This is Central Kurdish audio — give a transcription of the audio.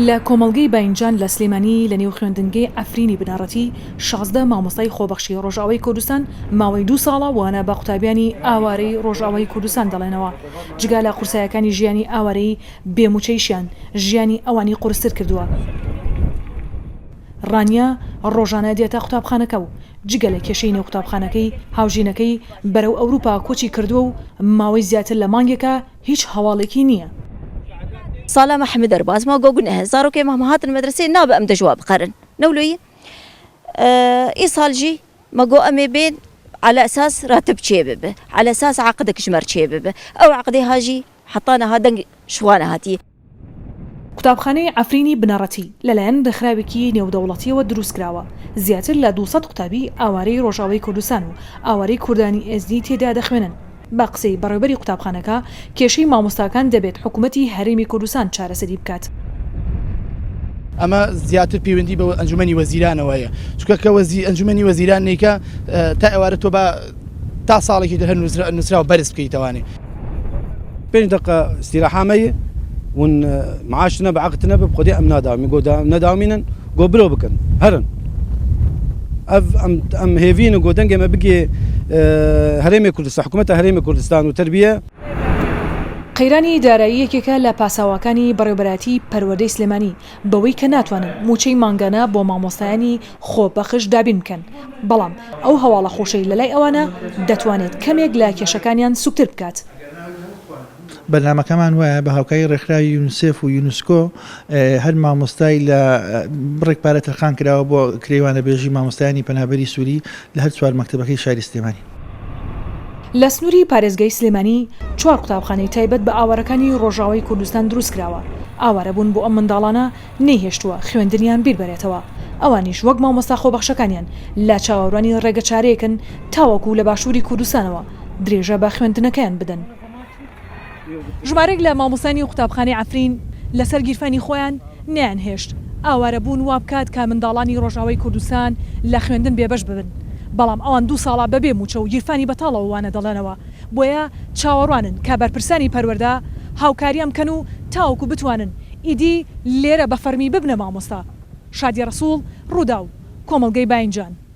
لە کۆمەڵگەی باینجان لە سلێمانی لە نێو خوێندنگەی عەفرینی بنەڕەتی 16 مامۆستای خۆبەخشی ڕۆژئاوای کوردستان ماوەی دوو ساڵە وانە بە قوتابیانی ئاوارەی ڕۆژئاوای کوردستان دەڵێنەوە جگە لە قورسایەکانی ژیانی ئاوارەیی بێ موچەیشیان ژیانی ئەوانی قورستر کردووە. ڕانیە ڕۆژانە دێتە قوتابخانەکە و جگە لە کێشەی نێو قوتابخانەکەی، هاوژینەکەی بەرەو ئەوروپا کۆچی کردووە و ماوەی زیاتر لە مانگێکە هیچ هەواڵێکی نییە. سالا مە حمد دەرباز ما گۆ گونەه زارۆکێ مە هاتن مەدرەسێ نابە ئەم دەژوا بقەرن نەولۆیی ئیسال ژی مە گۆ ئەمێ بێن عەلە ئەساس راتب چێ ببێ عەلە ئەساس عەقدک ژمەر چێ ببێ ئەو عەقدێ هاژی حەتا نەها دەنگ شوا نەهاتیە. قوتابخانەی عەفرینی بنەڕەتی لەلایەن ڕێکخراوێکی نێودەوڵەتییەوە دروستکراوە، زیاتر لە 200 قوتابی ئاوارەی ڕۆژاوای کوردستان و ئاوارەی کوردانی ئێزدی تێدا دەخوێنن. بە قسەی بەڕێوبەری قوتابخانەکە، کێشەی مامۆستاکان دەبێت حکومەتی هەرێمی کوردستان چارەسەری بکات. ئەمە زیاتر پەیوەندی بە ئەنجومەنی وەزیرانەوە هەیە، چونکە کە وەزیر ئەنجومەنی وەزیران نیکە تا ئێوارە تۆ با تا ساڵێکی تر هەر نووسراو بەرز بکەیتەوانێ. پێنج دەقە ئیستیراحا مەیە ون معاش نەبە عەقد نەبە بخودێ ئەم ناداومی گۆ نەداومینن گۆ برۆ بکەن هەرن ئەv ئەم ئەم هێڤین و گۆ دەنگێ مە بگێ هەرێمی کوردستان حکوومەتە هەرێمی کوردستان و تربیە. قەیرانی دارایی یەکێکە لە پاساواکانی بەڕێوبەرایەتی پەروەردەی سلێمانی بەوەی کە ناتوانن مووچەی مانگانە بۆ مامۆستایانی خۆبەخش دابین بکەن، بەڵام ئەو هەواڵە خۆشەی لەلای ئەوانە دەتوانێت کەمێک لە کێشەکانیان سوکتر بکات. بەرنامەکەمان وایە بە هاوکاری ڕێکخراوی یونسێف و یونسکۆ هەر مامۆستای لە بڕێک پارە تەرخان کراوە بۆ کرێی وانەبێژی مامۆستایانی پەنابەری سوری لە هەر چوار مەکتەبەکەی شاری سلێمانی. لە سنووری پارێزگای سلێمانی چوار قوتابخانەی تایبەت بە ئاوارەکانی ڕۆژاوای کوردستان دروستکراوە، ئاوارەبوون بۆ ئەم منداڵانە نەیهێشتووە خوێندنیان بیربەرێتەوە، ئەوانیش وەک مامۆستا خۆبەخشەکانیان لە چاوەروانی ڕێگەچارەیەکن تاوەکو لە باشووری کوردستانەوە درێژە بە خوێندنەکەیان بدەن. ژمارەیەک لە مامۆستایانی قوتابخانەی عەفرین لەسەر گیرفانی خۆیان نەیانهێشت ئاوارەبوون وابکات کە منداڵانی ڕۆژاوای کوردستان لە خوێندن بێبەش ببن، بەڵام ئەوان دوو ساڵە بەبێ مووچە و گیرفانی بەتاڵەوە وانە دەڵێنەوە، بۆیە چاوەڕوانن کە بەرپرسانی پەروەردە هاوکاریان بکەن و تاوەکو بتوانن ئیدی لێرە بە فەرمی ببنە مامۆستا. شادیە ڕەسوڵ، ڕووداو، کۆمەڵگەی باینجان.